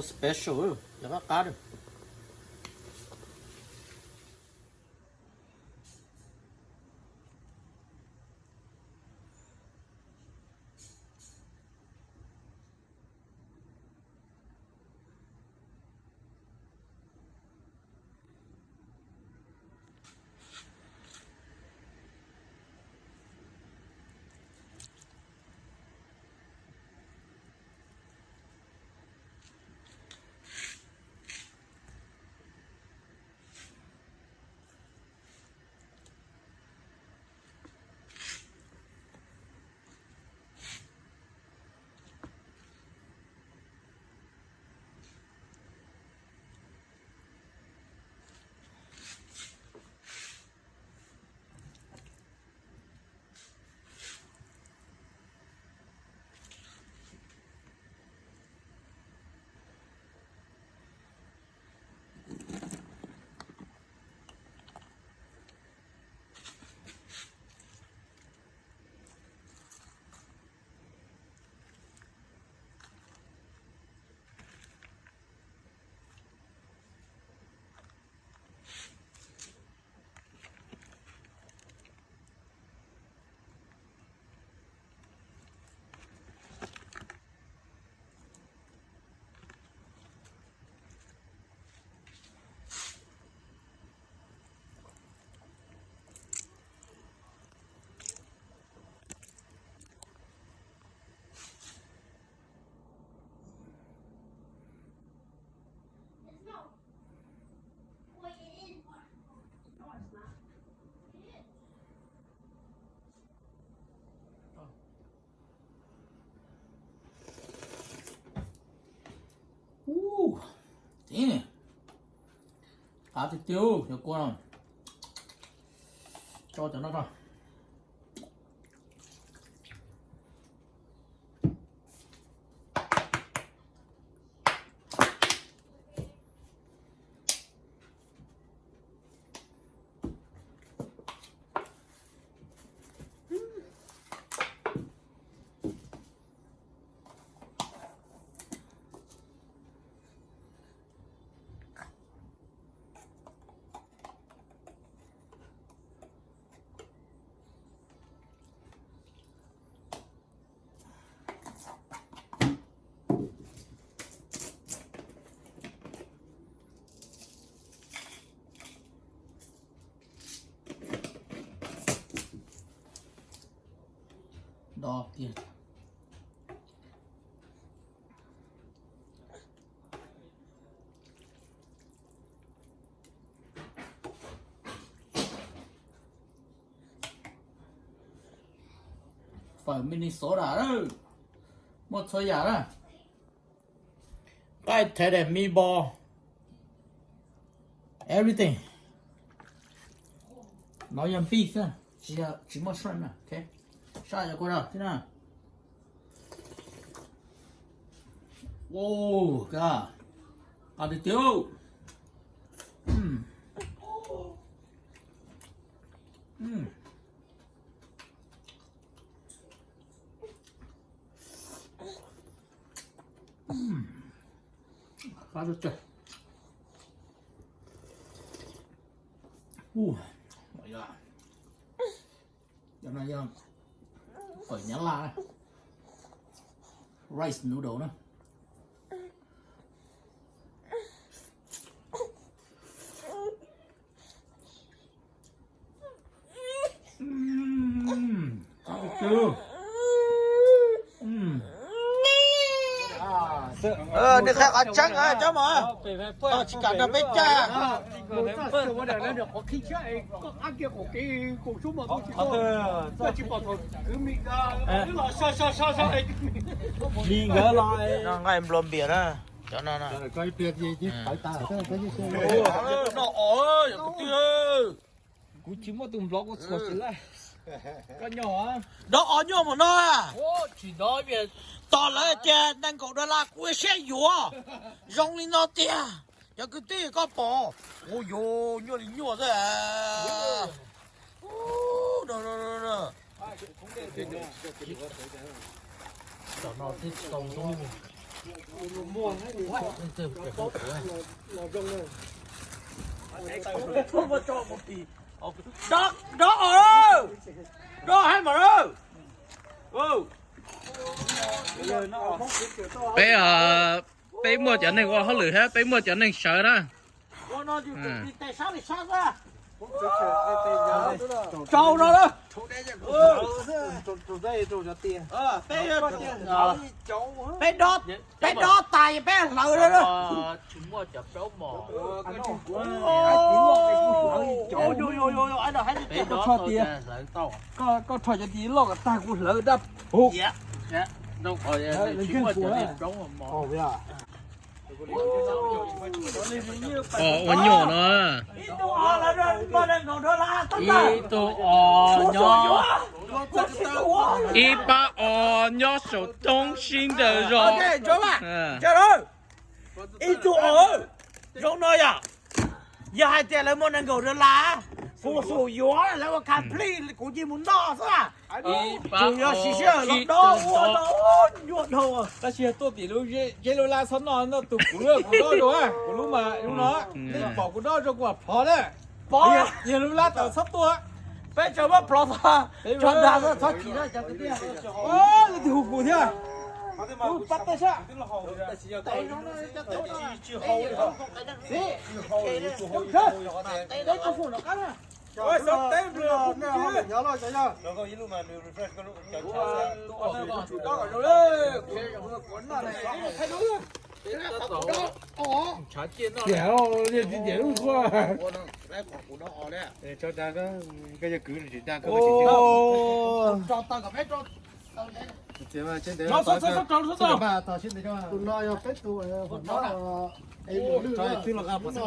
Special, yog qab qab. Ub, txiv, qab tiag tiag, cov kua no. Tso cov no rau. Do tiag. Fawm Minnesota na, muaj txhua yam na. Nqaij thav dam, meatball, everything. No yog beef na, tsis muaj shrimp na. Saib cov kua no thiab na. Ua, qab tiag tiag. Qab tiag tiag. Ua, cov no yog fawm Nyab Laj, rice noodle na. Nws qhia qhov tseeb cov mas, tsis kam nrog peb caj. Li nkawd los nqaij nplua npias na, cov no na. No os, kuv tsis muaj tus nplov kuv txhuam tsis laij. Nov os, nyuaj mus no. Tos lawv tias nees nkaum dollar kuv siab yuav. Zoo li no tiag. Cov kwv tij koj pom, ua yuav nyuaj li nyuaj xwb. Cov no twb tsis tau zoo. Dob, dob os, dob hais mas. Peb, peb muaj cov neeg ua hauj lwm thiab peb muaj cov neeg sawv na. Peb, peb dob tas peb hlawv na. Koj rho cov tis loj kom tag kuv hlawv dab. Os, ua nyuam no. Ib tug os nyob, ib pab os nyob saum roob sib nraws zos. Ib tug os zoo no yom. Yog hais tias lawv muaj nees nkaum dollar, kuv xum yuav lawv ua complete kuv cia mus noj xwb. Tsuas yog siv sij hawm los dob ua no nyuaj dhau. Tab sis yog tuaj tim lub zeb lub lab txhob noj, noj tus kuv, kuv dob rau, kuv lub mas zoo no. Nej pom kuv dob rau kuv mam plhov na. Pov, yog lub lab tawm txhob tuaj. Peb tseem muab plhov txog, tso dag txhob chim na cov kwv tij. Leej twg hu kuv thiab? Pab tej sab. Tus no yog peb tus, tus no,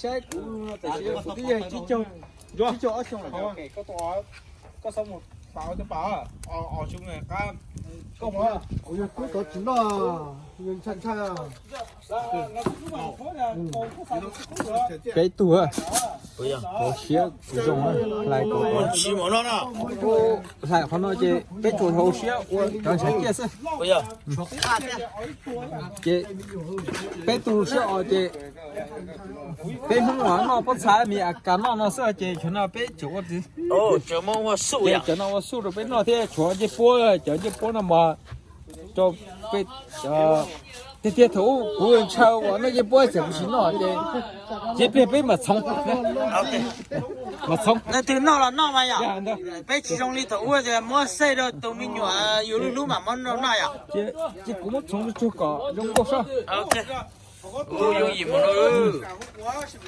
saib kuv, kuv twb yog tsib caug, tsib caug ob xyoo lawm. Koj xav mus pam ua tau pam, os xyoo qab. Koj, kuv yog tub tod tsis noj, yog ntshai ntshai. Peb tug hauv siab kuv zoo hlais kom, hlais qhov no ces peb tsuas hauv siab ua cov ntshav ciaj xwb. Ces peb tug siab os ces peb Hmoob uas noj pob txha me a kas noj no xwb ces tshuav no peb tsuas ua txiv. Cov no ua xuj rau peb noj thiab tshuav ncej puab, cov ncej puab no mas rau peb, tiag tiag thaum ub kuv ntshaw uas noj ncej puab ces kuv tsis noj ces, ces pliag peb mam txhoov, mam txhoov. Leej twg noj los noj mas yom, peb tsis zoo li thaum ub muab xej rau tus me nyuam yus lub hlub mam muab rau noj yom. Ces kuv muab txhoov tsuag kom zoo nkauj soj.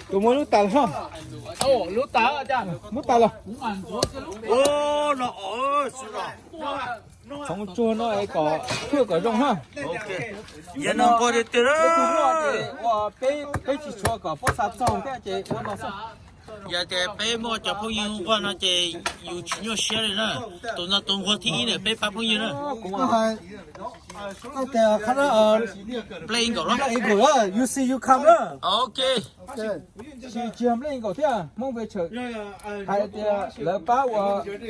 Tus muab lub tas los, lub tas, muab tas los. Txhoov tsuag no es kom, thiaj kom zoo na. Yog no, peb tsis tshuav kom pob txha txaug thiab ces ua no xwb. Yog tias peb muaj cov phooj ywg nquag no ces yus tsis nyuaj siab li na. Tus no tus nquag thib ib ntawm peb pab phooj ywg na. Play nkaum los. You see you come na. Ok. Tsis, tsis yog nplej nkaum thiab, Hmoob Npe Tshawm hais tias lawv pab ua,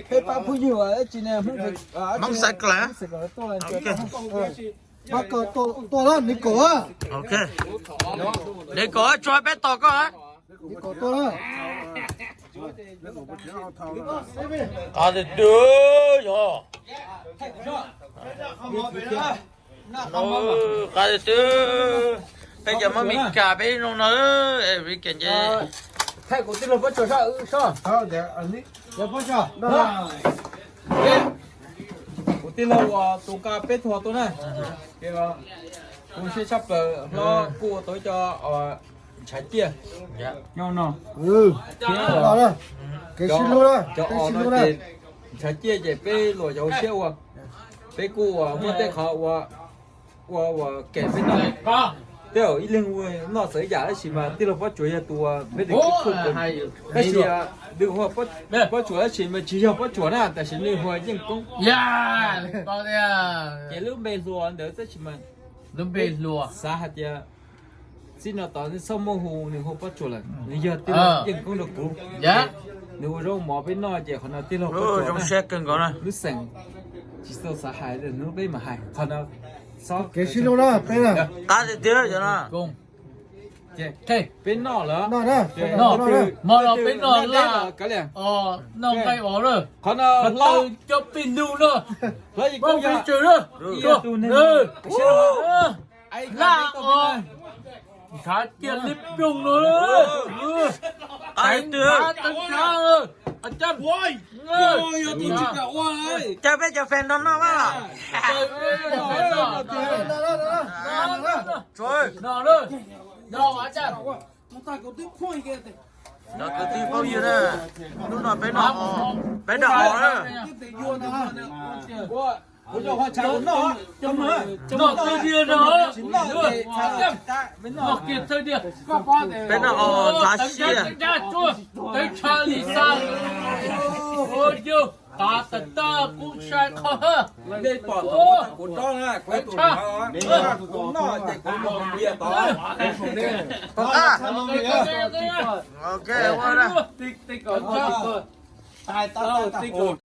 peb pab phooj ywg ua dab tsi ne, Hmoob Npe, Hmoob Xaiv Klav tuaj. Pab koj tuaj na, nws kaum. Ok. Nws kaum tsuas peb tos koj. Nws kaum tuaj na. Qab twg twg yog. Qab twg twg. Peb cov Hmoob Mes Kas peb zoo no, American ces. Thaij kuv tij laug Pob Tsuas soj, soj. Kuv tij laug uas tus nqa peb tug tuaj na. Kuv siab tshaj plaws hlob kuj ua tau ib co ntshav ciaj nyob no. Thiab cov os no ces ntshav ciaj ces peb luam cov hauv siab ua. Peb kuj ua muaj tej qhov ua, ua kem peb noj. Tej zaum ib leeg noj txawv ib yam tab sis mas tij laug Pob Tsuas yog tus ua peb tus kub, tab sis nws ua Pob Tsuas tab sis mas tsis yog Pob Tsuas na, tab sis nws ua Yeej Koob. Ces lub npe hluas ntawd tab sis mas xav hais tias txij no tod nws txhob muaj hu nws hu Pob Tsuas lawm, nws yog tij laug Yeej Koob rau kuv. Nws ua zaub mov peb noj ces qhov no tij laug Pob Tsuas, lub xeem. Tsis txhob xav hais, hnub peb mam hais qhov no. Kev sib hlub na peb na. Qab tiag tiag cov no. Peb noj lawm. Noj na. Hmo no peb noj laj, noj nqaij os lawm. Qhov no hlob cov pij nug na. Hlob Yig Koob peb tsawg na. Laj os. Ntshav ciaj liab ploog no. Tais ntshav, tais ntshav. Caw peb cov fans nrog noj mas. Cov kwv tij phooj ywg na, hnub no peb noj, peb noj os na. Noj txhua diag no. Noj kiag txhua diag. Peb noj os txav siab. Tawv tshav li xa. Ua yog tas tas tas kub sai qhov ha. Tawv tshav. Ok, ua na.